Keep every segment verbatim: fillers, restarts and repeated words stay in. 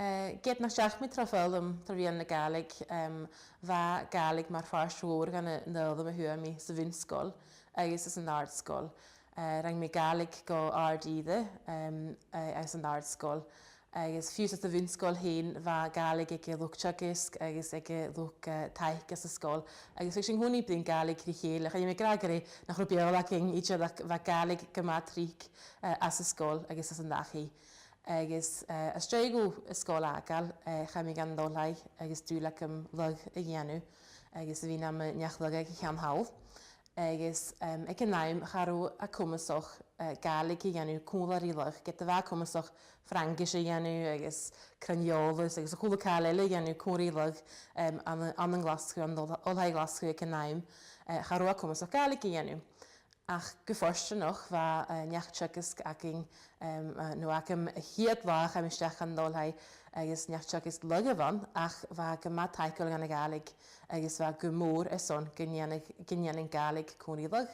Eh, ged nach deach mi tro fhoghlam tro mheadhan na Gàidhlig, em, bha Gàidhlig mar phàirt mhòr dhen, eh, an fhoghlam a fhuair mi sa bhun-sgoil agus san àrd-sgoil. Eh, rinn mi Gàidhlig gu àrd-ìre, em, eh, anns an àrd-sgoil. Agus fiù 's sa bhun-sgoil fhèin, bha Gàidhlig aig an luchd-teagaisg agus aig an luchd, eh, taic anns an sgoil. Agus bha sinn an-còmhnaidh a' bruidhinn Gàidhlig ri chèile. Chan eil mi ag ràdh gur e nach robh Beurla againn idir, ach bha Gàidhlig gu math tric, eh, anns an sgoil agus anns an dachaigh. Agus, eh, às dèidh dhomh an sgoil fhàgail, eh, chaidh mi dhan oilthigh agus b' fheudar leam lagh a dhèanamh agus a bhith nam neach-lagha aig a' cheann thall. Agus, em, aig an àm, cha robh e comasach, eh, Gàidhlig a dhèanamh còmhla ri lagh, ged a bha e comasach Fraingis a dhèanamh agus crann-eòlais agus a h-uile càil eile a dhèanamh còmhla ri lagh, em, ann an, ann an Glaschu, ann an Oil-, Oilthigh Ghlaschu aig an àm, eh, cha robh e comasach Gàidhlig a dhèanamh. Ach gu fortanach bha, eh, neach-teagaisg againn, em, eh, no agam a' chiad là a chaidh mi a-steach dhan oilthigh agus neach-teagaisg lagha a bh' ann, ach bha e gu math taiceil dhan a' Ghàidhlig agus bha e gu mòr airson gun dèanainn, gun dèanainn Gàidhlig còmhla ri lagh.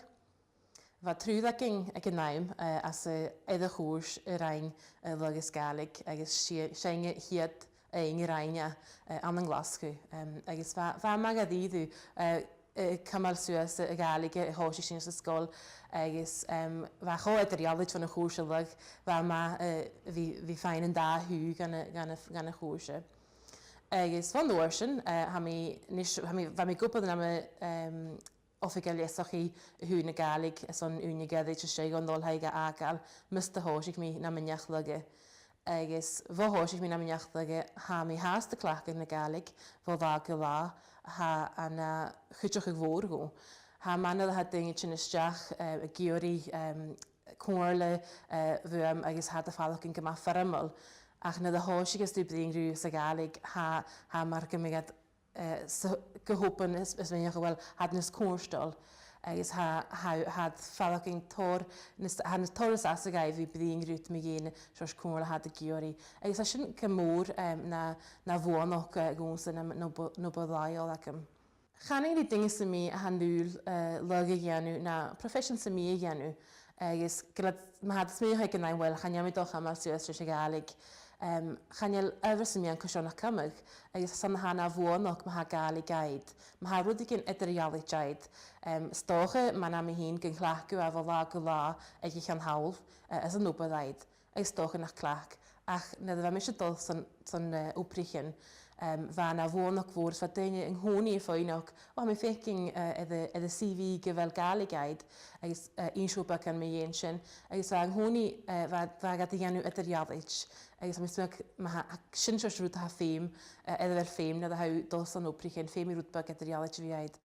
Bha triùir againn aig an àm, eh, anns an aon chùrsa a rinn, eh, lagh is Gàidhlig agus 's e, 's e a' chiad aon a rinn e, eh, ann an Glaschu. Em, agus bha, bha e math dha-rìribh, eh, eh, cumail suas a' Ghàidhlig a thòisich sinn san sgoil, agus, em, bha e cho eadar-dhealaichte bhon a' chùrsa lagh, bha e math, eh, a bhith, a bhith a' faighinn an dà thaobh dhen a', dhen a', dhen a' chùrsa. Agus bhon uair sin, eh, tha mi, a-nis, tha mi, bha mi ag obair nam, em, oifigear leasachaidh a thaobh na Gàidhlig airson ùine ghoirid às dèidh an oilthigh a fhàgail, mus do thòisich mi nam neach-lagha. Agus bho thòisich mi nam neach-lagha, tha mi fhathast a' cleachdadh na Gàidhlig bho là gu là, tha e na chuideachadh mhòr dhomh. Tha e math nuair a tha daoine a' tighinn a-steach, eh, ag iarraidh, em, comhairle, eh, bhuam agus tha iad a' faireachdainn gu math foirmeil. Ach nuair a thòisicheas tu a' bruidhinn riutha sa Ghàidhlig, tha, tha e mar gum biodh iad eh, so, gu h-obann is, is mi a' smaoineachadh, uill, tha iad nas cofhurtail, agus tha, tha, tha iad a' faireachdainn tòrr nas, tha e nas, tòrr nas fhasa dhaibh a bhith a' bruidhinn riut mu dheidhinn seòrsa comhairle a tha iad ag iarraidh. Agus tha sin gu mòr, em, na, na bhuannachd, eh, dhòmhsa nam, nam bu-, nam bu làitheil agam. Chanainn ri duine sam bith a tha an dùil, eh, lagh a dhèanamh no profession sam bith a dhèanamh, agus gu bheil, ma tha iad a' smaoineachadh aig an àm, uill, chan eil mi a' dol a chumail suas leis a' Ghàidhlig. Em, chan eil adhbhar sam bith ann gu seo nach cumadh, agus 's ann a tha na bhuannachd ma tha Gàidhlig agad, ma tha rudeigin eadar-dhealaichte agad. Em, 's dòcha, mar a tha mi fhìn, gun cleachd thu e bho là gu là aig a' cheann thall, eh, anns an obair agad, agus 's dòcha nach cleachd. Ach nuair a bha mise a' dol san, san, eh, obraichean, em, bha e na bhuannachd mhòr, is bha daoine an-còmhnaidh a' faighneachd, o, tha mi a' faicinn, eh, air a', air a' C V gu bheil Gàidhlig agad, agus, eh, innsibh beagan mu dheidhinn sin, agus bha e an-còmhnaidh, eh, bha, bha e gad dhèanamh eadar-dhealaichte, agus tha mi a' smaoineachadh, ma tha, tha sin seòrsa rud a tha feum, eh, air a bheil feum nuair a tha thu a' dol san obraichean, feumaidh rud beag eadar-dhealaichte a bhith agad.